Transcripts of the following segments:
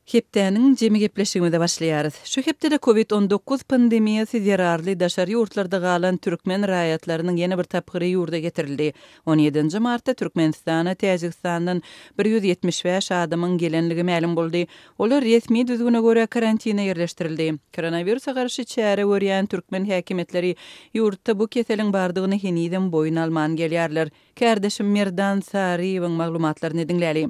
Hepdäniň jemi gepleşigimize başlaýarys. Şu hepdede Covid 19 pandemiýasy zerarly daşary ýurtlarda galan türkmen raýatlarynyň ýene bir tapgyry ýurda getirildi. On ýedinji martda Türkmenistana Täjigistandan 175 adamyň gelenligi mälim boldy. Olar resmi düzgüne görä karantine ýerleşdirildi. Koronawirusa garşy çäre görýän türkmen häkimiýetleri ýurtda bu keseliň bardygyny henizem boýun alman gelýärler. Kärdeşim Merdan Saryýewiň maglumatlaryny diňläli.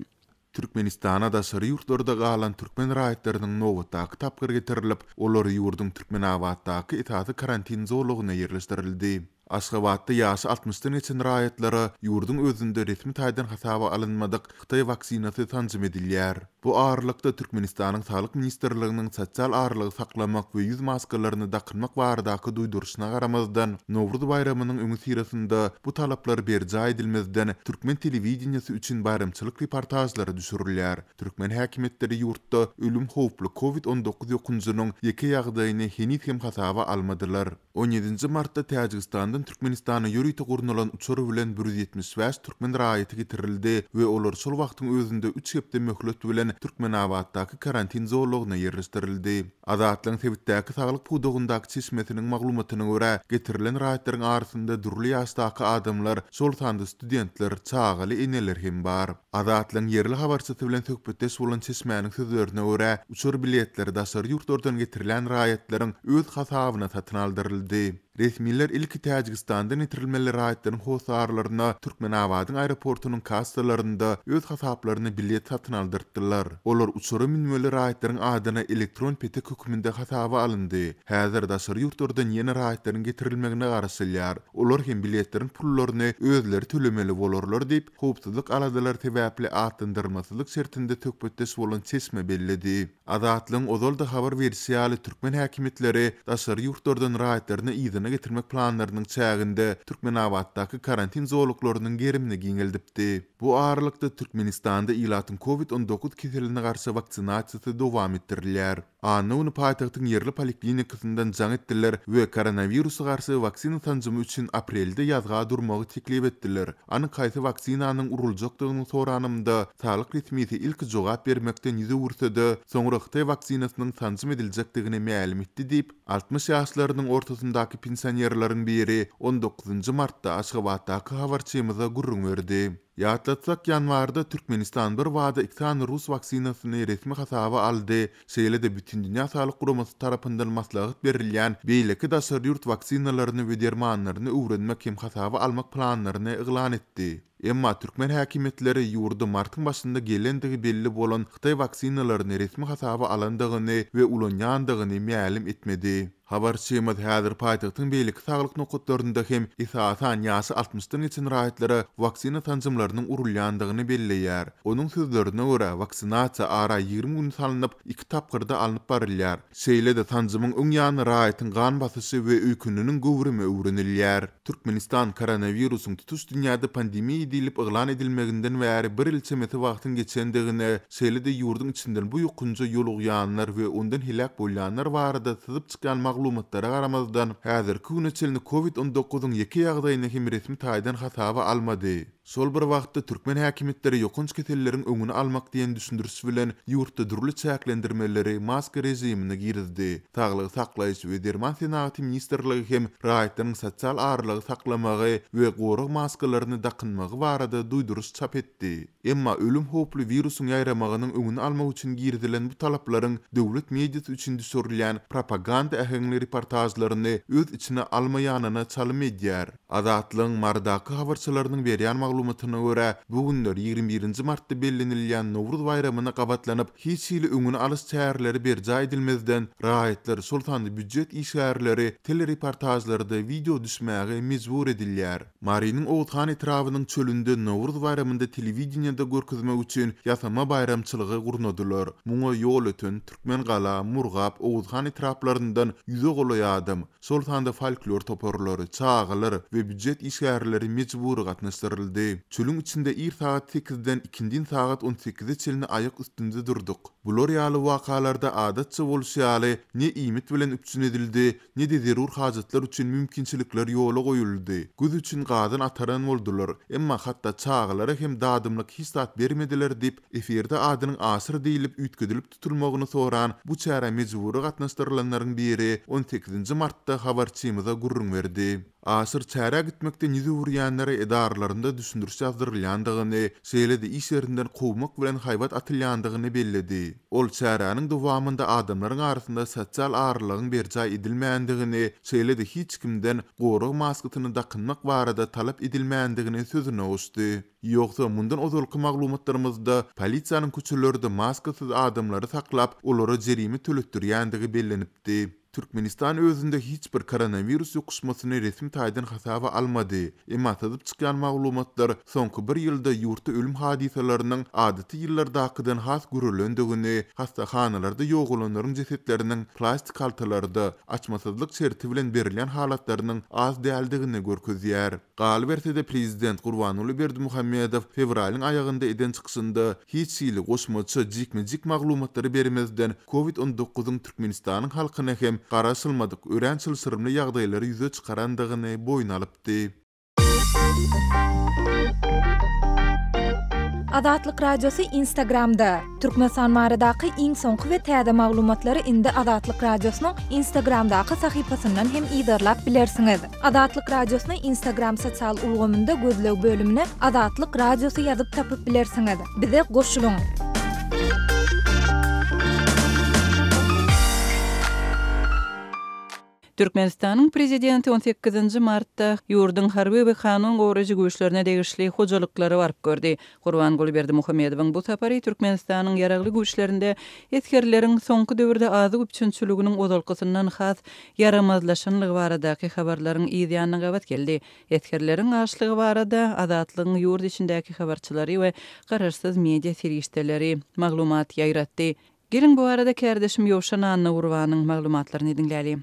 Türkmenistana daşary ýurtlarda galan türkmen raýatlarynyň nobatdaky tapgyry getirilip, olar ýurduň Türkmenabatdaky esasy karantin zolagyna ýerleşdirildi. Aşgabatda ýaşy altmyşdan geçen raýatlara ýurduň özünde resmi taýdan hasaba alynmadyk hytaý waksinasy sanjym edilýär. Bu aralykda, Türkmenistanyň Saglyk ministrliginiň sosial aralygy saklamak we ýüz maskalaryny dakynmak baradaky duýduryşyna garamazdan, Nowruz baýramynyň öňüsyrasynda bu talaplar berjaý edilmezden, türkmen telewideniýesi üçin baýramçylyk reportažlary düşürilýär. Türkmen häkimiýetleri ýurtda ölüm howply Covid 19 ýokunjynyň ýeke ýagdaýyny heniz hem hasaba almadylar. On ýedinji martda Täjigistandan Türkmenistana ýörite gurnalan uçar bilen 175 türkmen raýaty getirildi we olar şol wagtyň özünde üç hepde möhlet bilen Türkmenabatdaky karantin zolagyna ýerleşdirildi. Azatlygyň sebitdäki saglyk pudagyndaky çeşmesiniň maglumatyna görä, getirilen raýatlaryň arasynda dürli ýaşdaky adamlar, şol sanda studentler, çagaly eneler hem bar. Azatlygyň ýerli habarçysy bilen söhbetdeş bolan çeşmäniň sözlerine görä, uçar biletleri daşary ýurtlardan getirilen raýatlaryň öz hasabyna satyn aldyryldy. Resmiler ilki Täjigistandan getirilmeli raýatlaryň hossarlaryna Türkmenabadyň aeroportunyň kassalarynda öz hasaplaryna bilet satyn aldyrtdylar. Olar uçara münmeli raýatlaryň adyna elektron petek hökmünde hasaba alyndy. Häzir daşary ýurtlardan ýene raýatlaryň getirilmegine garaşylýar. Olar hem biletleriň pullaryny özleri tölemeli bolarlar diýip, howpsuzlyk aladalary sebäpli atlandyrylmasyzlyk şertinde söhbetdeş bolan çeşme belledi. Azatlygyň ozal-da habar berşi ýaly, türkmen häkimiýetleri daşary ýurtlardan raýatlaryny yzyna getirmek planlarynyň çäginde Türkmenabatdaky karantin zolaklarynyň gerimini giňeldipdi. Bu aralykda, Türkmenistanda ilatyň Covid 19 keseline garşy waksinasiýasy dowam etdirilýär. Anna güni paýtagtyň ýerli poliklinikasyndan jaň etdiler we koronawirusa garşy waksina sanjymy üçin aprelde ýazga durmagy teklip etdiler. Anyk haýsy waksinanyň uruljakdygyny soranymda, saglyk resmisi ilki jogap bermekden ýüz öwürse-de, soňra hytaý waksinasynyň sanjym ediljekdigini mälim etdi diýip, 60 ýaşlarynyň ortasyndaky pensionerleriň biri on dokuzynjy martda Aşgabatdaky habarçymyza gürrüň berdi. Ýatlatsak, ýanwarda Türkmenistan birbada iki sany rus waksinasyny resmi hasaba aldy, şeýle-de Bütindünýä Saglyk Guramasy tarapyndan maslahat berilýän beýleki daşary ýurt waksinalaryny we dermanlaryny öwrenmek hem hasaba almak planlaryny yglan etdi. Emma türkmen häkimiýetleri ýurda martyň başynda gelendigi belli bolan hytaý waksinalaryny resmi hasaba alandygyny we ulanýandygyny mälim etmedi. Habarçymyz häzir paýtagtyň beýleki saglyk nokatlarynda hem esasan ýaşy altmyşdan geçen raýatlara waksina sanjymlarynyň urulýandygyny belleýär. Onuň sözlerine görä, waksinasiýa ara 20 gün salnyp, iki tapgyrda alnyp barylýar. Şeýle-de sanjymyň öň ýany raýatyň gan basyşy we öýkeniniň göwrümi öwrenilýär. Türkmenistan koronawirusyň tutuş dünýäde pandemiýa diýlip yglan edilmeginden bäri bir ýyl çemesi wagtyň geçendigine, şeýle-de ýurduň içinden bu ýokunja ýolugýanlar we ondan heläk bolýanlar barada syzyp çykýan maglumatlara garamazdan, häzirki güne çenli Covid 19-yň ýeke ýagdaýyny hem resmi taýdan hasaba almady. Şol bir wagtda, türkmen häkimiýetleri ýokanç keselleriň öňüni almak diýen düşündiriş bilen ýurtda dürli çäklendirmeleri, maska režimini girizdi. Saglygy saklaýyş we derman senagaty ministrligi hem raýatlaryň sosial aralygy saklamagy we gorag maskalaryny dakynmagy barada duýduryş çap etdi. Emma ölüm howply wirusyň ýaýramagynyň öňüni almak üçin girizilen bu talaplaryň döwlet mediasy üçin düşürilýän propaganda äheňli reportažlaryny öz içine almaýanyna çalym edýär. Azatlygyň Marydaky habarçylarynyň berýän maglumatyna görä, bu günler 21 nji martda bellenilýän Nowruz baýramyna gabatlanyp, hiç hili öňüni alyş çäreleri berjaý edilmezden, raýatlar, şol sanda býujet işgärleri telereportažlarda wideo düşmäge mejbur edilýär. Marynyň Oguzhan etrabynyň çölünde Nowruz baýramynda telewideniýede görkezmek üçin ýasama baýramçylygy gurnadylar. Muňa Ýolöten, Türkmengala, Murgap, Oguzhan etraplaryndan ýüze golaý adam, şol sanda folklor toparlary, çagalar we býujet işgärleri mejbury gatnaşdyryldy. boldy. Çölüň içinde ir sagat sekizden ikindin sagat on sekize çenli aýak üstünde durduk. Bular ýaly wakalarda adatça bolşy ýaly, ne iýmit bilen üpjün edildi, ne-de zerur hajatlar üçin mümkinçilikler ýola goýuldy. Güz üçin gazan ataran boldular, emma hatda çagalara hem dadymlyk hiç zat bermediler diýip, efirde adynyň Aşyr diýlip üýtgedilip tutulmagyny soran bu çärä mejbury gatnaşdyrylanlaryň biri on sekizinji martda habarçymyza gürrüň berdi. Aşyr çärä gitmekden ýüz öwürýänlere edaralarynda düşündiriş ýazdyrylýandygyny, şeýle-de iş ýerinden kowmak bilen haýbat atylýandygyny belledi. Ol çäräniň dowamynda adamlaryň arasynda sosial aralygyň berjaý edilmändigini, şeýle-de hiç kimden gorag maskasyny dakynmak barada talap edilmändigini sözüne goşdy. Ýogsa, mundan ozalky maglumatlarymyzda polisiýanyň köçelerde maskasyz adamlary saklap, olara jerime töletdirýändigi bellenipdi. Türkmenistan özünde hiç bir koronawirus ýokuşmasyny resmi taýdan hasaba almady, emma syzyp çykýan maglumatlar soňky bir ýylda ýurtda ölüm hadysalarynyň adaty ýyllardakydan has görelendigini, hassahanalarda ýogalanlaryň jesetleriniň plastik haltalarda, açmasyzlyk şerti bilen berilýän halatlarynyň az däldigini görkezýär. Galyberse-de, prezident Gurbanguly Berdimuhamedow fewralyň aýagynda eden çykyşynda hiç hili goşmaça jikme-jik maglumatlary bermezden, Covid 19 yň Türkmenistanyň halkyna hem garaşylmadyk örän çylşyrymly ýagdaýlary ýüze çykarandygyny boýun alypdy. Azatlyk Radiosy Instagramda, Türkmenistan baradaky iň soňky we täze maglumatlary indi Azatlyk Radiosynyň Instagramdaky sahypasyndan hem yzarlap bilersiňiz. Azatlyk Radiosyny Instagram sosial ulgamynda gözleg bölümine Azatlyk Radiosy ýazyp tapyp bilersiňiz. Bize goşulyň! Türkmenistanyň Prezidenti on sekizinji martda ýurduň harby we kanun goraýjy güýçlerine degişli hojalyklara baryp gördi. Gurbanguly Berdimuhamedowyň bu sapary Türkmenistanyň Ýaragly Güýçlerinde esgerleriň soňky döwürde azyk üpjünçiliginiň ozalkysyndan has ýaramazlaşanlygy baradaky habarlaryň yz ýanyna gabat geldi. Esgerleriň açlygy barada Azatlygyň ýurt içindäki habarçylary we garaşsyz media serişdeleri maglumat ýaýratdy. Geliň bu barada kärdeşim Ýowşan Annagurbanyň maglumatlaryny diňläli.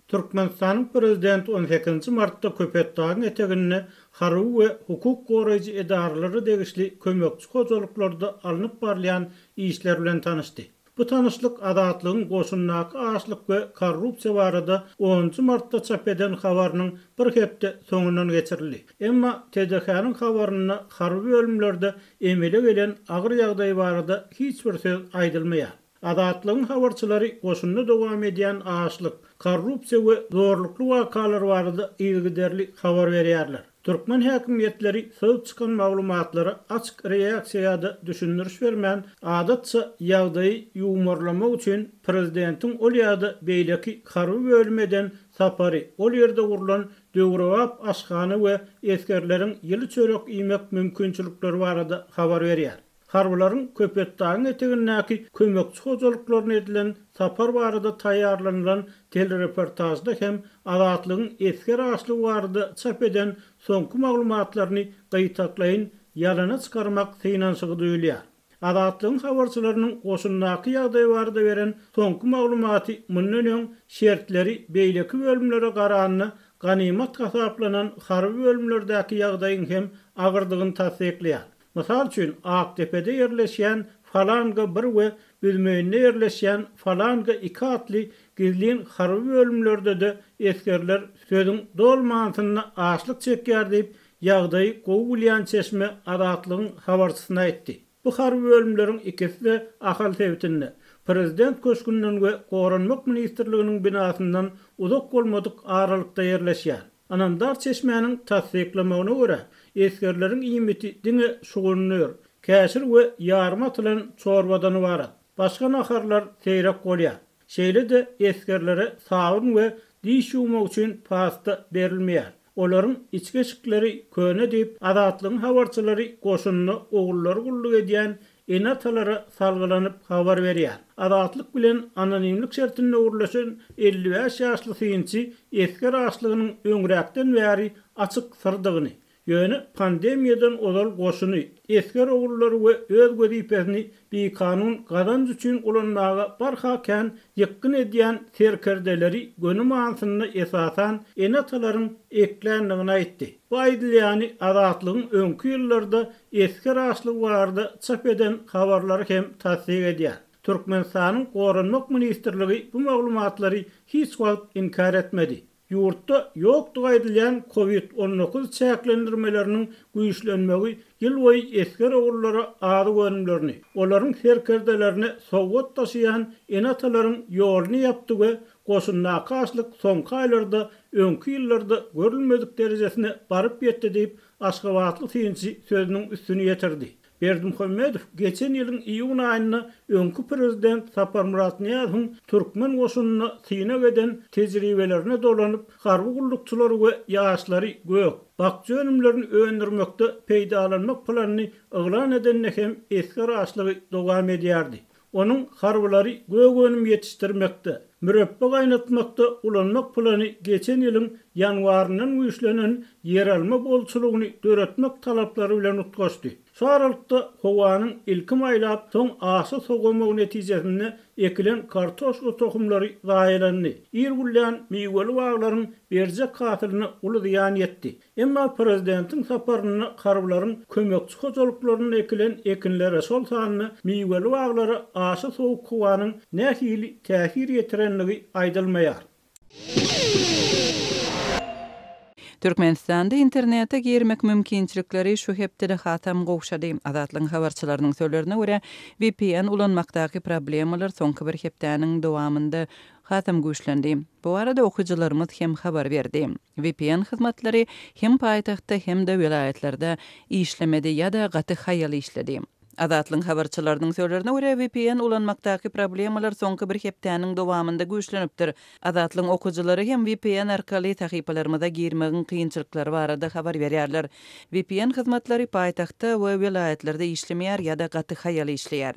Türkmenistanyň Prezidenti on sekizinji martda Köpetdagyň eteginde harby we hukuk goraýjy edaralara degişli kömekçi hojalyklarda alnyp barylýan işler bilen tanyşdy. Bu tanyşlyk Azatlygyň goşundaky açlyk we korrupsiýa barada onunjy martda çap eden habarynyň bir hepde soňundan geçirildi. Emma TDH-nyň habarynda harby bölümlerde emele gelen agyr ýagdaý barada hiç bir söz aýdylmaýar. Azatlygyň habarçylary goşunda dowam edýän açlyk, korrupsiýa we zorlukly wakalar barada yzygiderli habar berýärler. Türkmen häkimiýetleri syzyp çykan maglumatlara açyk reaksiýa ýa-da düşündiriş bermän, adatça ýagdaýy ýuwmarlamak üçin prezidentiň ol ýa-da beýleki harby bölüme eden sapary, ol ýerde gurlan döwrebap aşhana we esgerleriň ýyly çörek iýmek mümkinçilikleri barada habar berýär. Harbylaryň Köpetdagyň etegindäki kömekçi hojalyklaryna edilen sapar barada taýýarlanylan telereportažda hem Azatlygyň esger açlygy barada çap eden soňky maglumatlaryny gytaklaýyn ýalana çykarmak synanyşygy duýulýar. Azatlygyň habarçylarynyň goşundaky ýagdaý barada beren soňky maglumaty mundan öň şertleri beýleki bölümlere garanda ganymat hasaplanan harby bölümlerdäki ýagdaýyň hem agyrdygyny tassyklaýar. Mysal üçin, Akdepede ýerleşýän Falanga bir we Büzmeýinde ýerleşýän Falanga iki atly gizlin harby bölümlerde-de esgerler sözüň doly manysynda açlyk çekýär diýip, ýagdaýy gowy bilýän çeşme Azatlygyň habarçysyna aýtdy. Bu harby bölümleriň ikisi-de Ahal sebitinde, Prezident köşgünden we Goranmak ministrliginiň binasyndan uzak bolmadyk aralykda ýerleşýär. Ynamdar çeşmäniň tassyklamagyna görä, esgerleriň iýmiti diňe şugundyr, käşir we ýarym atylan çorbadan ybarat. Başga naharlar seýrek bolýar. Şeýle-de esgerlere sabyn we diş ýuwmak üçin pasta berilmeýär. Olaryň içki eşikleri köne diýip, Azatlygyň habarçylary goşunda ogullary gulluk edýän ene-atalara salgylanyp habar berýär. Azatlyk bilen anonimlik şertinde gürleşen 55 ýaşly synçy esger açlygynyň öňräkden bäri açyk syrdygyny, Ýöne pandemiýadan ozal goşuny, esger ogullary we öz wezipesini bikanun gazanç üçin ulanmaga barha kän ýykgyn edýän serkerdeleri göni manysynda esasan ene-atalaryň ekländigini aýtdy. Bu aýdylýany Azatlygyň öňki ýyllarda esger açlygy barada çap eden habarlary hem tassyk edýär. Türkmenistanyň Goranmak ministrligi bu maglumatlary hiç wagt inkär etmedi. Ýurtda ýokdugy aýdylýan Covid 19 çäklendirmeleriniň güýçlenmegi ýylboýy esger ogullara azyk önümlerini, olaryň serkerdelerine sowgat daşaýan ene-atalaryň ýoluny ýapdy we goşundaky açlyk soňky aýlarda öňki ýyllarda görülmedik derejesine baryp ýetdi diýip, aşgabatly synçy sözüniň üstüni ýetirdi. Berdimuhamedow geçen ýylyň iýun aýynda öňki prezident Saparmyrat Nyýazowyň türkmen goşunynda synag eden tejribelerine dolanyp, harby gullukçylary we ýaşlary gök, bakja önümlerini öndürmekde peýdalanmak planyny yglan edende hem esger açlygy dowam edýärdi. Onuň harbylary gök önüm ýetişdirmekde, mürepbe gaýnatmakda ulanmak plany geçen ýylyň ýanwaryndan güýçlenen ýeralma bolçulygyny döretmek talaplary bilen utgaşdy. Şu aralykda howanyň ilki maýlap, soň aşa sowamagy netijesinde ekilen kartoşka tohumlary zaýalandy. Ir güllän miweli baglaryň berjek hasylyna uly zyýan ýetdi. Emma prezidentiň saparynda harbylaryň kömekçi hojalyklarynda ekilen ekinlere, şol sanda miweli baglara aşa sowuk howanyň nähili täsir ýetirendigi aýdylmaýar. Türkmenistanda internete girmek mümkinçilikleri şu hepdede hasam gowşady. Azatlygyň habarçylarynyň sözlerine görä, VPN ulanmakdaky problemalar soňky bir hepdäniň dowamynda hasam güýçlendi. Bu barada okyjylarymyz hem habar berdi. Vpn hyzmatlary hem paýtagtda hem-de welaýatlarda işlemedi ýa-da gaty haýal işledi. Azatlygyň habarçylarynyň sözlerine görä, vpn ulanmakdaky problemalar soňky bir hepdäniň dowamynda güýçlenipdir. Azatlygyň okyjylary hem vpn arkaly sahypalarymyza girmegiň kynçylyklary barada habar berýärler. Vpn hyzmatlary paýtagtda we welaýatlarda işlemeýär ýa-da gaty haýal işleýär.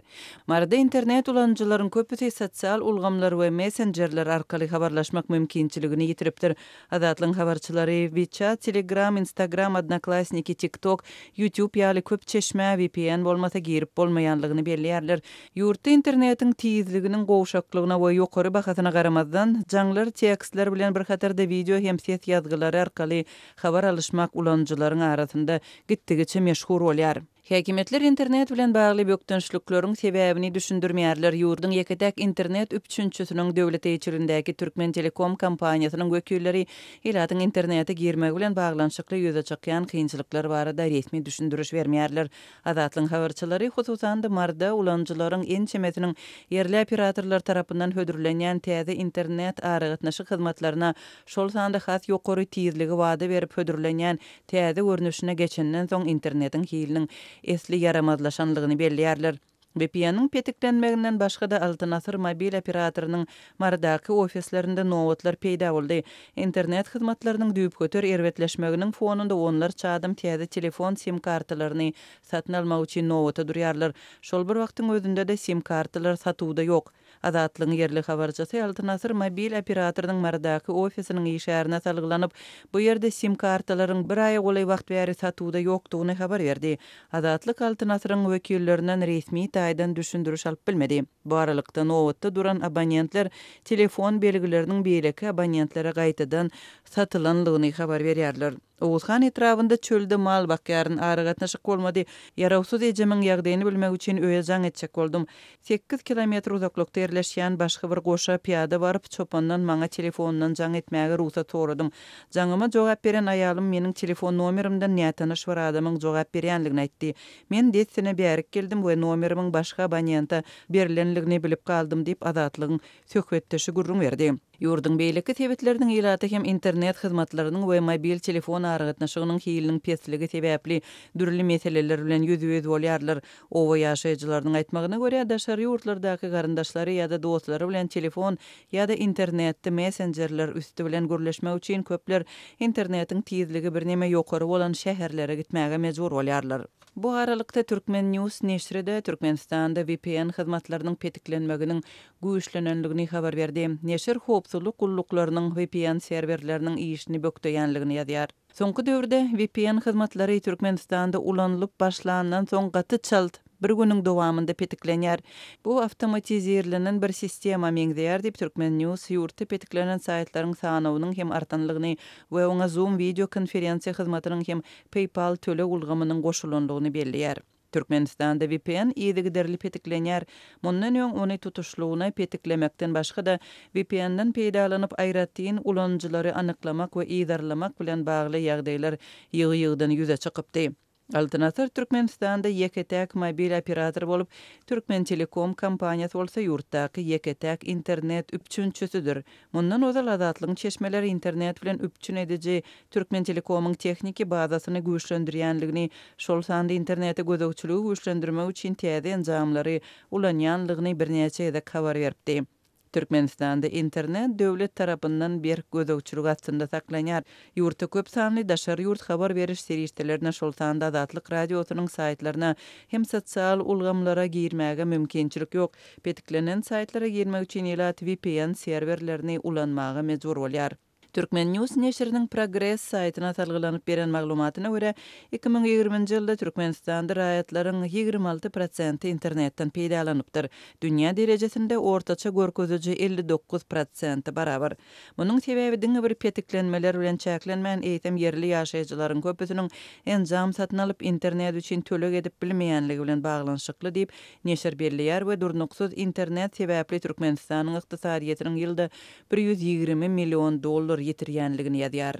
Maryda internet ulanyjylaryň köpüsi sosial ulgamlar we messenjerler arkaly habarlaşmak mümkinçiligini ýitiripdir. Azatlygyň habarçylary WeChat, Telegram, Instagram, Odnoklassniki, TikTok, YouTube ýaly köp çeşmä vpn bolmasa girip bolmaýanlygyny belleýärler. Ýurtda internetiň tizliginiň gowşaklygyna we ýokary bahasyna garamazdan, jaňlar, tekstler bilen bir hatarda wideo hem ses ýazgylary arkaly habar alyşmak ulanyjylaryň arasynda gitdigiçe meşhur bolýar. Häkimiýetler internet bilen bagly bökdençlikleriň sebäbini düşündirmeýärler. Ýurduň ýeke-täk internet üpjünçisiniň döwlet eýeçiligindäki Türkmentelekom kompaniýasynyň wekilleri ilatyň internete girmegi bilen baglanyşykly ýüze çykýan kynçylyklar barada resmi düşündiriş bermeýärler. Azatlygyň habarçylary, hususan-da, Maryda ulanyjylaryň ençemesiniň ýerli operatorlar tarapyndan hödürlenýän täze internet aragatnaşyk hyzmatlaryna, şol sanda has ýokary tizligi wada berip hödürlenýän täze görnüşine geçenden soň internetiň hiliniň esli ýaramazlaşanlygyny belleýärler. VPN-iň petiklenmeginden başga-da Altyn Asyr mobil operatorynyň Marydaky ofislerinde nobatlar peýda boldy. Internet hyzmatlarynyň düýpgöter erbetleşmeginiň fonunda onlarça adam täze telefon sim-kartalaryny satyn almak üçin nobata durýarlar. Şol bir wagtyň özünde-de sim-kartalar satuwda ýok. Azatlygyň ýerli habarçysy Altyn Asyr mobil operatorynyň Marydaky ofisiniň işgärine salgylanyp, bu ýerde sim-kartalaryň bir aýa golaý wagt bäri satuwda ýokdugyny habar berdi. Azatlyk Altyn Asyryň wekillerinden resmi taýdan düşündiriş alyp bilmedi. Bu aralykda, nobatda duran abonentler telefon belgileriniň beýleki abonentlere gaýtadan satylanlygyny habar berýärler. Oguzhan etrabynda çölde mal bakýaryn, aragatnaşyk bolmady. Ýarawsyz ejemiň ýagdaýyny bilmek üçin öýe jaň etjek boldum. Sekiz kilometr uzaklykda ýerleşýän başga bir goşa pyýada baryp, çopandan maňa telefondan jaň etmäge rugsat soradym. Jaňyma jogap beren aýalym meniň telefon nomerimden nätanyş bir adamyň jogap berýänligini aýtdy. Men dessine bärik geldim we nomerimiň başga abonente berlenligini bilip galdym diýip, Azatlygyň söhbetdeşi gürrüň berdi. Ýurduň beýleki sebitleriniň ilaty hem internet hyzmatlarynyň we mobil telefon aragatnaşygynyň hiliniň pesligi sebäpli dürli meseleler bilen ýüzbe-ýüz bolýarlar. Oba ýaşaýjylarynyň aýtmagyna görä, daşary ýurtlardaky garyndaşlary ýa-da dostlary bilen telefon ýa-da internetde messenjerler üsti bilen gürleşmek üçin köpler internetiň tizligi birneme ýokary bolan şäherlere gitmäge mejbur bolýarlar. Bu aralykda, Turkmen. News neşri-de Türkmenistanda vpn hyzmatlarynyň petiklenmeginiň güýçlenendigini habar berdi. Neşir howpsuz. howpsuzlyk gulluklarynyň vpn serwerleriniň işini bökdeýänligini ýazýar. Soňky döwürde vpn hyzmatlary Türkmenistanda ulanylyp başlandan soň gaty çalt, bir günüň dowamynda petiklenýär. Bu awtomatizirlenen bir sistema meňzeýär diýip, Turkmen. News ýurtda petiklenen saýtlaryň sanawynyň hem artanlygyny we oňa Zoom wideo konferensiýa hyzmatynyň hem PayPal töleg ulgamynyň goşulandygyny belleýär. Türkmenistanda vpn yzygiderli petiklenýär. Mundan öň ony tutuşlygyna petiklemekden başga-da, VPN-den peýdalanyp aýratyn ulanyjylary anyklamak we yzarlamak bilen bagly ýagdaýlar ýygy-ýygydan ýüze çykypdy. Altyn Asyr Türkmenistanda ýeke-täk mobil operator bolup, Türkmentelekom kompaniýasy bolsa ýurtdaky ýeke-täk internet üpjünçisidir. Mundan ozal Azatlygyň çeşmeleri internet bilen üpjün ediji Türkmentelekomyň tehniki bazasyny güýçlendirýänligini, şol sanda internete gözegçiligi güýçlendirmek üçin täze enjamlary ulanýanlygyny birnäçe gezek habar beripdi. Türkmenistanda internet döwlet tarapyndan berk gözegçilik astynda saklanýar. Ýurtda köp sanly daşary ýurt habar beriş serişdelerine, şol sanda Azatlyk Radiosynyň saýtlaryna hem sosial ulgamlara girmäge mümkinçilik ýok. Petiklenen saýtlara girmek üçin ilat vpn serwerlerini ulanmaga mejbur bolýar. Turkmen. News neşiriniň Progres saýtyna salgylanyp beren maglumatyna görä, 2020-nji ýylda Türkmenistanda raýatlaryň 26 prosenti internetden peýdalanypdyr. Dünýä derejesinde ortaça görkeziji 59 prosente barabar. Munuň sebäbi diňe bir petiklenmeler bilen çäklenmän, eýsem ýerli ýaşaýjylaryň köpüsiniň enjam satyn alyp, internet üçin töleg edip bilmeýänligi bilen baglanyşykly diýip, Neşir belleýär we durnuksyz internet sebäpli Türkmenistanyň ykdysadyýetiniň ýylda 120 million dollar ýitirýänligini ýazýar.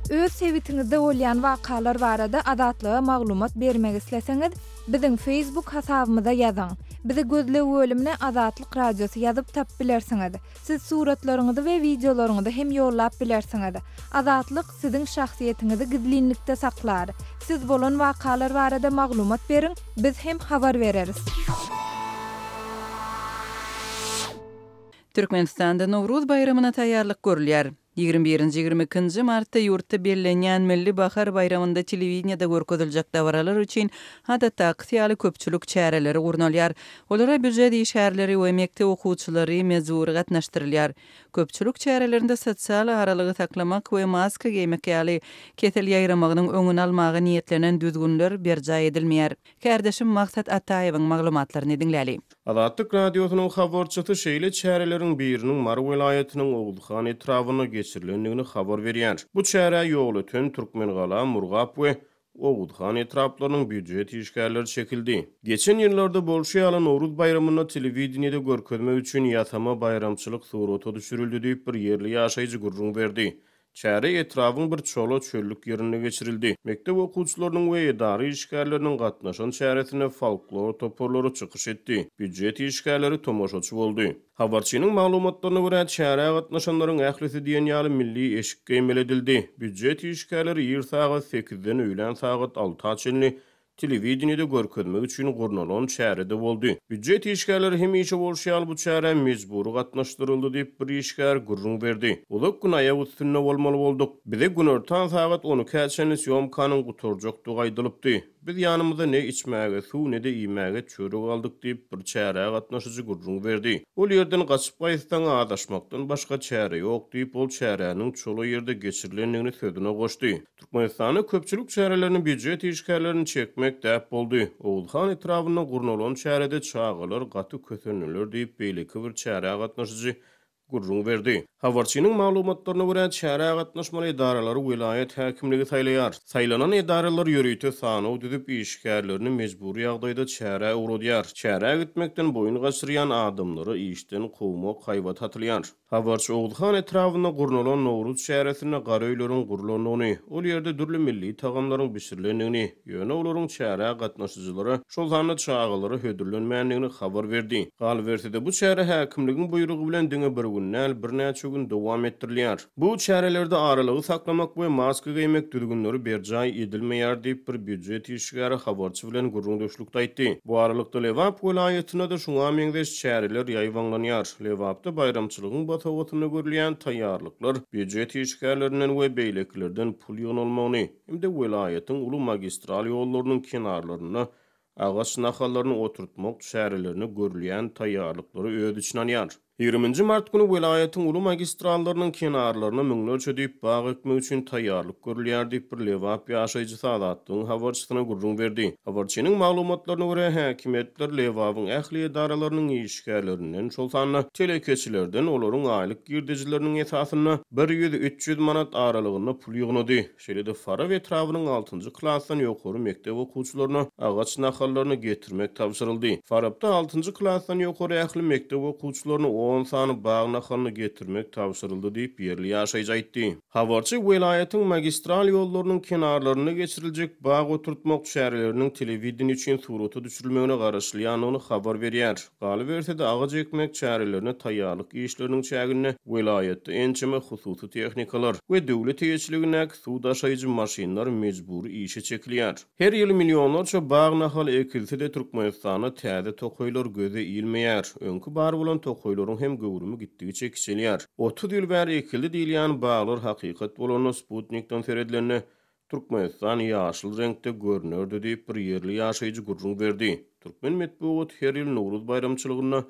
Öz sebitiňizde bolýan wakalar barada Azatlyga maglumat bermek isleseňiz, biziň Facebook hasabymyza ýazyň. Bizi gözleg bölümine Azatlyk Radiosy ýazyp tapyp bilersiňiz. Siz suratlaryňyzy we wideolaryňyzy hem ýollap bilersiňiz. Azatlyk siziň şahsyýetiňizi gizlinlikde saklar. Siz bolan wakalar barada maglumat beriň, biz hem habar bereris. Türkmenistanda Nowruz baýramyna taýýarlyk görülýär. Ýigrimi birinji, ýigrimi ikinji martda ýurtda bellenýän Milli bahar baýramynda telewideniýede görkeziljek dabaralar üçin adatdakysy ýaly köpçülik çäreleri gurnalýar. Olara býujet işgärleri we mekdep okuwçylary mejbury gatnaşdyrylýar. Köpçülik çärelerinde sosial aralygy saklamak we maska geýmek ýaly kesel ýaýramagynyň öňüni almaga niýetlenen düzgünler berjaý edilmeýär. Kärdeşim Maksat Ataýewiň maglumatlaryny diňläli. Azatlyk Radiosynyň habarçysy şeýle çäreleriň biriniň Mary welaýatynyň Oguzhan etrabynda geçirilendigini habar berýär. Bu çärä Ýolöten, Türkmengala, Murgap we Oguzhan etraplarynyň býujet işgärleri çekildi. Geçen ýyllarda bolşy ýaly, Nowruz baýramynda telewideniýede görkezmek üçin ýasama baýramçylyk surata düşürildi diýip, bir ýerli ýaşaýjy gürrüň berdi. Çäre etrabyň bir çola çöllük ýerinde geçirildi. Mekdep okuwçylarynyň we edara işgärleriniň gatnaşan çäresinde folklor toparlary çykyş etdi, býujet işgärleri tomaşaçy boldy. Habarçynyň maglumatlaryna görä, çärä gatnaşanlaryň ählisi diýen ýaly milli eşik geýmeli edildi. Býujet işgärleri ir sagat sekizden öýlän sagat alta çenli telewideniýede görkezmek üçin gurnalan çärede boldy. Býujet işgärleri hemişe bolşy ýaly bu çärä mejbury gatnaşdyryldy diýip, bir işgär gürrüň berdi. Uzak gün aýak üstünde bolmaly bolduk. Bize günortan sagat on ikä çenli sýomkanyň gutarjakdygy aýdylypdy. Biz ýanymyza ne içmäge suw, ne-de iýmäge çörek aldyk diýip, bir çärä gatnaşyjy gürrüň berdi. Ol ýerden gaçyp gaýtsaň, azaşmakdan başga çäre ýok diýip, ol çäräniň çola ýerde geçirilendigini sözüne goşdy. Türkmenistanda köpçülik çärelerine býujet işgärlerini çekmek däp boldy. Oguzhan etrabynda gurnalan çärede çagalar gaty kösendiler diýip, beýleki bir çärä gatnaşyjy gürrüň berdi. Habarçynyň maglumatlaryna görä, çärä gatnaşmaly edaralary welaýat häkimligi saýlaýar. Saýlanan edaralar ýörite sanaw düzüp, işgärlerini mejbury ýagdaýda çärä ugradýar. Çärä gitmekden boýun gaçyrýan adamlary işden kowmak haýbaty atylýar. Habarçy Oguzhan etrabynda gurnalan Nowruz çäresinde gara öýleriň gurlandygyny, ol ýerde dürli milli tagamlaryň bişirilendigini, ýöne olaryň çärä gatnaşyjylara, şol sanda çagalara hödürlenmändigini habar berdi. Galyberse-de, bu çäre häkimligiň buýrugy bilen diňe bir gün däl, birnäçe gün dowam etdirilýär. Bu çärelerde aralygy saklamak we maska geýmek düzgünleri berjaý edilmeýär diýip, bir býujet işgäri habarçy bilen gürrüňdeşlikde aýtdy. Bu aralykda, Lebap welaýatynda-da şuňa meňzeş çäreler ýaýbaňlanýar. Lebapda baýramçylygyň bosagasynda görülýän taýýarlyklar býujet işgärlerinden we beýlekilerden pul ýygnalmagyny hem-de welaýatyň uly magistral ýollarynyň kenarlarynda. agaç nahallaryny oturtmak çärelerine görülýän taýýarlyklary öz içine alýar. Ýigriminji mart güni welaýatyň uly magistrallarynyň kenarlaryna müňlerçe düýp bag ekmek üçin taýýarlyk görülýär diýip, bir lebap ýaşaýjysy Azatlygyň habarçysyna gürrüň berdi. Habarçynyň maglumatlaryna görä, häkimiýetler Lebabyň ähli edaralarynyň işgärlerinden, şol sanda telekeçilerden olaryň aýlyk girdejileriniň esasynda bir ýüz-üç ýüz manat aralygynda pul ýygnady. Şeýle-de Farap etrabynyň altynjy klasdan ýokary mekdep okuwçylaryna agaç nahallaryny getirmek tabşyryldy. Farapda altynjy klasdan ýokary ähli mekdep okuwçylaryna on sany bag nahalyny getirmek tabşyryldy diýip, ýerli ýaşaýjy aýtdy. Habarçy welaýatyň magistral ýollarynyň kenarlarynda geçiriljek bag oturtmak çäreleriniň telewideniýe üçin surata düşürilmegine garaşylýandygyny habar berýär. Galyberse-de, agaç ekmek çärelerine taýýarlyk işleriniň çäginde welaýatda ençeme hususy tehnikalar we döwlet eýeçiligindäki suw daşaýjy maşynlar mejbury işe çekilýär. Her ýyl millionlarça bag nahaly ekilse-de, Türkmenistanda täze tokaýlar göze ilmeýär. Öňki bar bolan tokaýlaryň hem göwrümi gitdigiçe kiçelýär. 30 ýyl bäri ekildi diýilýän baglar hakykat bolanda, sputnikden seredilende, Türkmenistan ýaşyl reňkde görnerdi diýip, bir ýerli ýaşaýjy gürrüň berdi. Türkmen metbugaty her ýyl Nowruz baýramçylygynda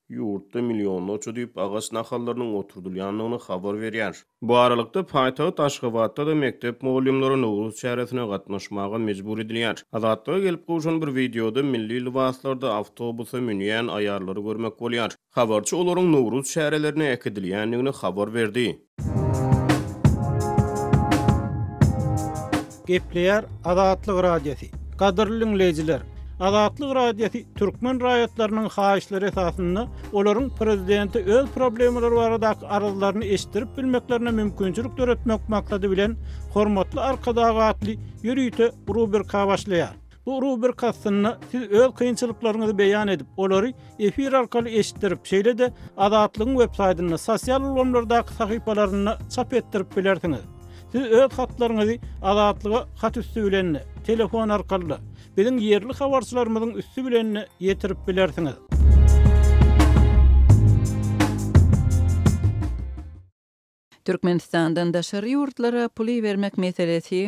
ýurtda millionlarça düýp agaç nahallarynyň oturdylýandygyny habar berýär. Bu aralykda, paýtagt Aşgabatda-da mekdep mugallymlary Nowruz çäresine gatnaşmaga mejbur edilýär. Azatlyga gelip gowşan bir wideoda milli lybaslarda awtobusa münýän aýallary görmek bolýar. Habarçy olaryň Nowruz çärelerine äkidilýändigini habar berdi. Gepleýär Azatlyk Radiosy. Gadyrly diňleýjiler! Azatlyk Radiosy türkmen raýatlarynyň haýyşlary esasynda olaryň prezidente öz problemalary baradaky arzlaryny eşitdirip bilmeklerine mümkinçilik döretmek maksady bilen Hormatly Arkadag atly ýörite rubrika başlaýar. Bu rubrika astynda siz öz kynçylyklaryňyzy beýan edip, olary efir arkaly eşitdirip, şeýle-de Azatlygyň websaýtynda, sosial ulgamlardaky sahypalarynda çap etdirip bilersiňiz. Siz öz hatlaryňyzy Azatlyga hat üsti bilen-de, telefon arkaly-da, biziň ýerli habarçylarymyzyň üsti bilen-de ýetirip bilersiňiz. Türkmenistandan daşary ýurtlara pul ibermek meselesi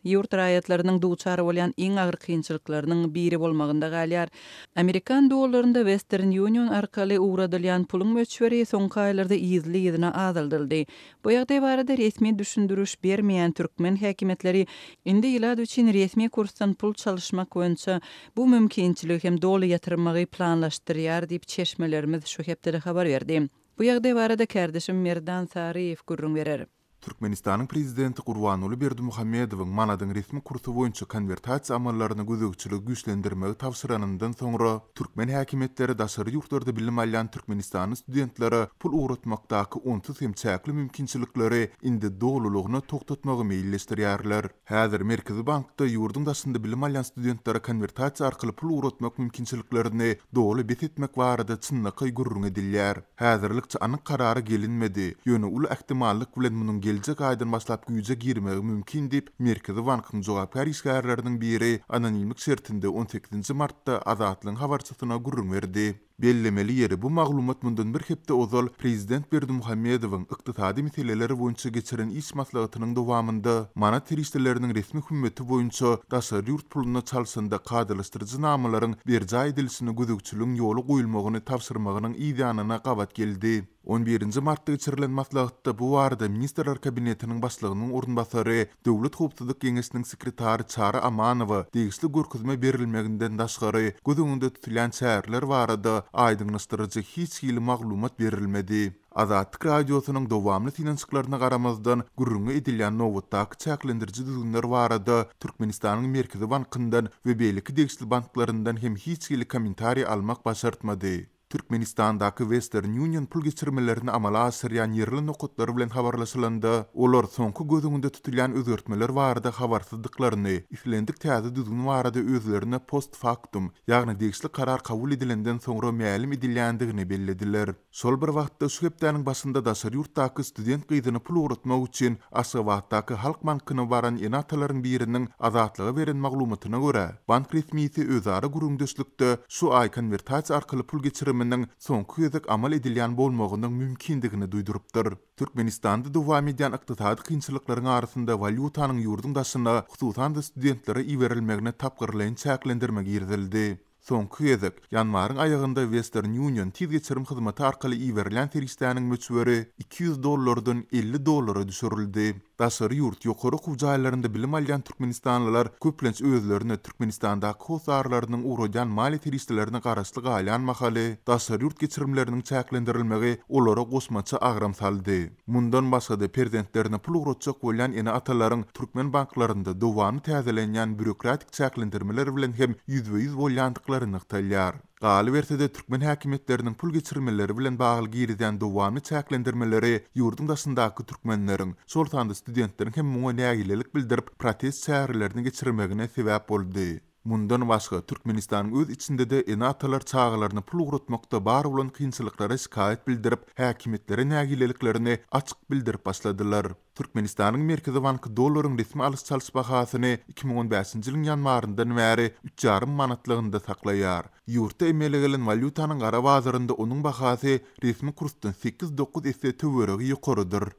ýurt raýatlarynyň duçar bolýan iň agyr kynçylyklarynyň biri bolmagynda galýar. Amerikan dollarynda Western Union arkaly ugradylýan puluň möçberi soňky aýlarda yzly-yzyna azaldyldy. Bu ýagdaý barada resmi düşündiriş bermeýän türkmen häkimiýetleri indi ilat üçin resmi kursdan pul çalyşmak boýunça bu mümkinçiligi hem doly ýatyrmagy planlaşdyrýar diýip, çeşmelerimiz şu hepdede habar berdi. Bu ýagdaý barada kärdeşim Merdan Saryýew gürrüň berer. Türkmenistanyň Prezidenti Gurbanguly Berdimuhamedowyň manadyň resmi kursy boýunça konwertasiýa amallaryna gözegçiligi güýçlendirmegi tabşyranyndan soňra, türkmen häkimiýetleri daşary ýurtlarda bilim alýan türkmenistanly studentlere pul ugratmakdaky onsuz hem çäkli mümkinçilikleri indi dolulygyna togtatmagy meýilleşdirýärler. Häzir Merkezi bankda ýurduň daşynda bilim alýan studentlere konwertasiýa arkaly pul ugratmak mümkinçiliklerini doly bes etmek barada çynlakaý gürrüň edilýär. Häzirlikçe anyk karara gelinmedi, ýöne uly ähtimallyk bilen munuň geljek aýdan başlap güýje girmegi mümkin diýip, Merkezi bankyň jogapkär işgärleriniň biri anonimlik şertinde on sekizinji martda Azatlygyň habarçysyna gürrüň berdi. Bellemeli ýeri, bu maglumat mundan bir hepde ozal prezident Berdimuhamedowyň ykdysady meseleler boýunça geçiren iş maslahatynyň dowamynda manat serişdeleriniň resmi hümmeti boýunça daşary ýurt puluna çalşanda kadalaşdyryjy namalaryň berjaý edilişine gözegçiligiň ýola goýulmagyny tabşyrmagynyň yzýanyna gabat geldi. On birinji martda geçirilen maslahatda bu barada Ministrler Kabinetiniň Başlygynyň orunbasary, Döwlet howpsuzlyk geňeşiniň sekretary Çary Amanowa degişli görkezme berilmeginden daşgary, göz öňünde tutulýan çäreler barada aýdyňlaşdyryjy hiç hili maglumat berilmedi. Azatlyk Radiosynyň dowamly synanyşyklaryna garamazdan, gürrüňi edilýän nobatdaky çäklendiriji düzgünler barada Türkmenistanyň Merkezi bankyndan we beýleki degişli banklaryndan hem hiç hili kommentariý almak başartmady. Türkmenistandaky Western Union pul geçirmelerini amala aşyrýan ýerli nokatlar bilen habarlaşylanda, olar soňky göz öňünde tutulýan özgertmeler barada habarsyzdyklaryny, islendik täze düzgün barada özlerine post-factum, ýagny degişli karar kabul edilenden soňra mälim edilýändigini bellediler. Şol bir wagtda, şu hepdäniň başynda daşary ýurtdaky student gyzyna pul ugratmak üçin Aşgabatdaky Halk bankyna baran ene-atalaryň biriniň Azatlyga beren maglumatyna görä, bank resmisi özara gürrüňdeşlikde şu aý konwertasiýa arkaly pul geçirmek. geçiriminiň soňky gezek amal edilýän bolmagynyň mümkindigini duýdurypdyr. Türkmenistanda dowam edýän ykdysady kynçylyklaryň arasynda walýutanyň ýurduň daşyna, hususan-da studentlere iberilmegine tapgyrlaýyn çäklendirme girizildi. Soňky gezek, ýanwaryň aýagynda Western Union tiz geçirim hyzmaty arkaly iberilýän serişdäniň möçberi 200 dollardan 50 dollara düşürildi. Daşary ýurt ýokary okuw jaýlarynda bilim alýan türkmenistanlylar köplenç özlerine Türkmenistandaky hossarlarynyň ugradýan maliýe serişdelerine garaşly galýan mahaly, daşary ýurt geçirimleriniň çäklendirilmegi olara goşmaça agram saldy. Mundan başga-da, perzentlerine pul ugratjak bolýan ene-atalaryň türkmen banklarynda dowamly täzelenýän býurokratik çäklendirmeler bilen hem ýüzbe-ýüz bolýandyklary nygtalýar. Galyberse-de, türkmen häkimiýetleriniň pul geçirmeleri bilen bagly girizýän dowamly çäklendirmeleri ýurduň daşyndaky türkmenleriň, şol sanda studentleriň hem muňa nägilelik bildirip, protest çärelerini geçirmegine sebäp boldy. Mundan başga, Türkmenistanyň öz içinde-de ene-atalar çagalaryna pul ugratmakda bar bolan kynçylyklara şikaýat bildirip, häkimiýetlere nägileliklerini açyk bildirip başladylar. Türkmenistanyň Merkezi banky dollaryň resmi alyş-çalyş bahasyny 2015-nji ýylyň ýanwaryndan bäri üç ýarym manatlygynda saklaýar. Ýurtda emele gelen walýutanyň gara bazarynda onuň bahasy resmi kursdan sekiz-dokuz esse töweregi ýokarydyr.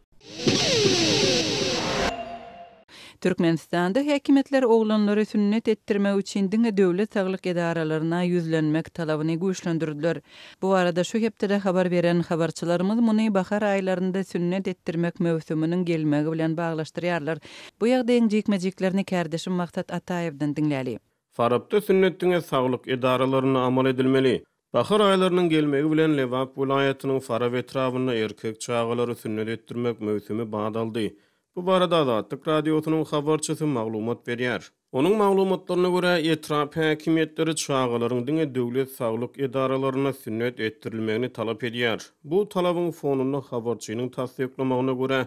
Türkmenistanda häkimiýetler oglanlary sünnet etdirmek üçin diňe döwlet saglyk edaralaryna ýüzlenmek talabyny güýçlendirdiler. Bu barada şu hepdede habar beren habarçylarymyz muny bahar aýlarynda sünnet etdirmek möwsüminiň gelmegi bilen baglaşdyrýarlar. Bu ýagdaýyň jikme-jiklerini kärdeşim Maksat Ataýewden diňläli. Farapda sünnet diňe saglyk edaralarynda amal edilmeli. Bahar aýlarynyň gelmegi bilen Lebap welaýatynyň Farap etrabynda erkek çagalary sünnet etdirmek möwsümi bat aldy. Bu barada Azatlyk Radiosynyň habarçysy maglumat berýär. Onuň maglumatlaryna görä, etrap häkimiýetleri çagalaryň diňe döwlet saglyk edaralarynda sünnet etdirilmegini talap edýär. Bu talabyň fonunda habarçynyň tassyklamagyna görä,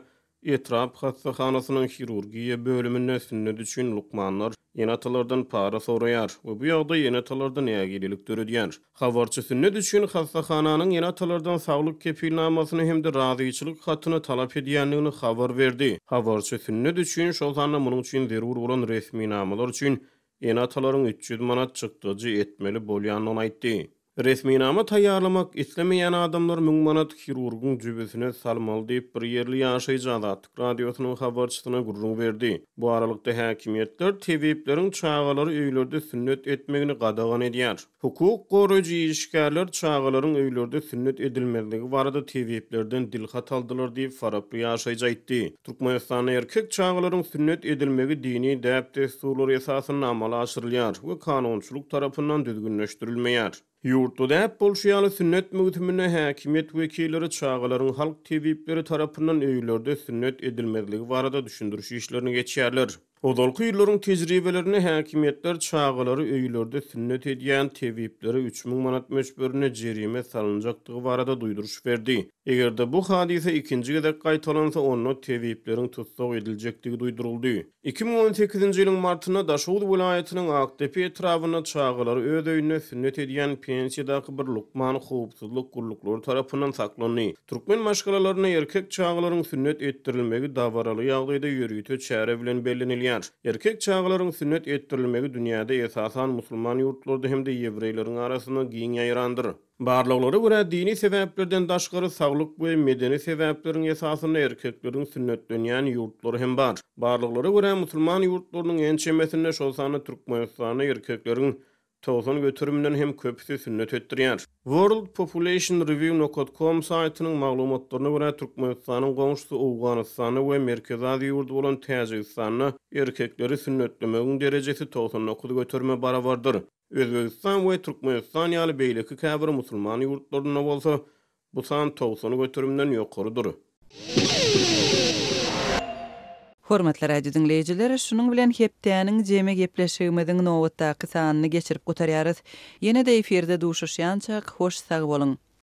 Etrap hassahanasynyň hirurgiýa bölüminde sünnet üçin lukmanlar ene-atalardan para soraýar we bu ýagdaý ene-atalarda nägilelik döredýär. Habarçy sünnet üçin hassahananyň ene-atalardan saglyk kepilnamasyny hem-de razyçylyk hatyny talap edýändigini habar berdi. Habarçy sünnet üçin, şol sanda munuň üçin zerur bolan resminamalar üçin ene-atalaryň 300 manat çykdajy etmeli bolýandygyny aýtdy. Resminama taýýarlamak islemeýän adamlar müň manat hirurgyň jübüsine salmaly diýip, bir ýerli ýaşaýjy Azatlyk Radiosynyň habarçysyna gürrüň berdi. Bu aralykda, häkimiýetler tebipleriň çagalary öýlerde sünnet etmegini gadagan edýär. Hukuk goraýjy işgärler çagalaryň öýlerde sünnet edilmezligi barada tebiplerden dilhat aldylar diýip, faraply ýaşaýjy aýtdy. Türkmenistanda erkek çagalaryň sünnet edilmegi dini däp-dessurlar esasynda amala aşyrylýar we kanunçylyk tarapyndan düzgünleşdirilmeýär. Ýurtda däp bolşy ýaly, sünnet möwsüminde häkimiýet wekilleri çagalaryň halk tebipleri tarapyndan öýlerde sünnet edilmezligi barada düşündiriş işlerini geçýärler. Ozalky ýyllaryň tejribelerinde häkimiýetler çagalary öýlerde sünnet edýän tebiplere 3000 manat möçberinde jerime salynjakdygy barada duýduryş berdi. Eger-de bu hadysa ikinji gezek gaýtalansa, onda tebipleriň tussag ediljekdigi duýduryldy. 2018-nji ýylyň martynda Daşoguz welaýatynyň Akdepe etrabynda çagalary öz öýünde sünnet edýän pensiýadaky bir lukman howpsuzlyk gulluklary tarapyndan saklandy. Türkmen maşgalalarynda erkek çagalaryň sünnet etdirilmegi dabaraly ýagdaýda ýörite çäre bilen bellenilýär. Erkek çagalaryň sünnet etdirilmegi dünýäde esasan musulman ýurtlarda hem-de ýewreýleriň arasynda giň ýaýrandyr. Barlaglara görä, dini sebäplerden daşgary saglyk we medeni sebäpleriň esasynda erkekleriň sünnetlenýän ýurtlary hem bar. Barlaglara görä, musulman ýurtlarynyň ençemesinde, şol sanda Türkmenistanda erkekleriň 90 göteriminden hem köpüsi sünnet etdirýär. World Population Review nokat com saýtynyň maglumatlaryna görä, Türkmenistanyň goňşusy Owganystanda we Merkezi Aziýa ýurdy bolan Täjigistanda erkekleri sünnetlemegiň derejesi 99 göterime barabardyr. Özbegistan we Türkmenistan ýaly beýleki käbir musulman ýurtlarynda bolsa bu san 90 göterimden ýokarydyr. Hormatly radio diňleýjiler, şunuň bilen hepdäniň jemi gepleşigimiziň nobatdaky sanyny geçirip gutarýarys. Ýene-de efirde duşuşýançak, hoş sag boluň!